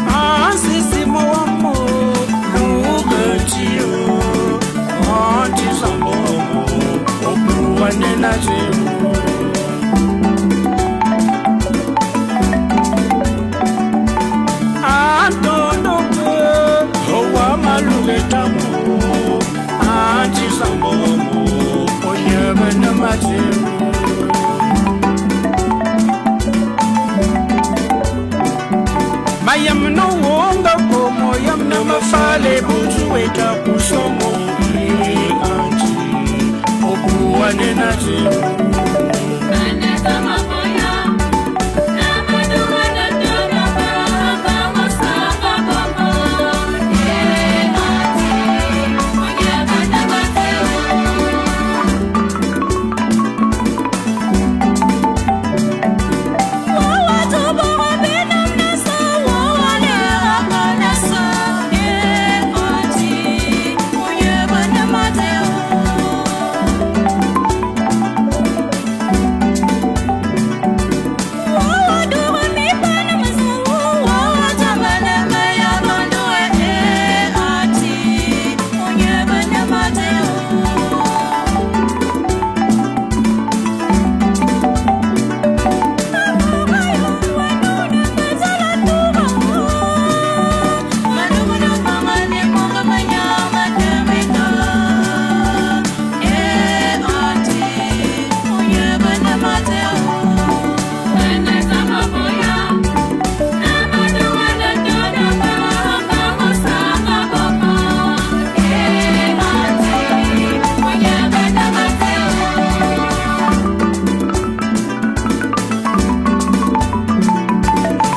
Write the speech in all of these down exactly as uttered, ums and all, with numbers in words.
Ansisi mo wa mo, luke tio, anti zambo mo, opuane na tio. Antondo ke, owa maluke tamo, anti zambo mo, onyebe ne mati. Mayam no wonga komo yam na mafale butu weta kusomo. Anti, obuane na tio.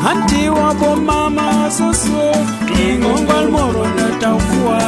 Anti wa bo mama soso, ingongol moro na tafua.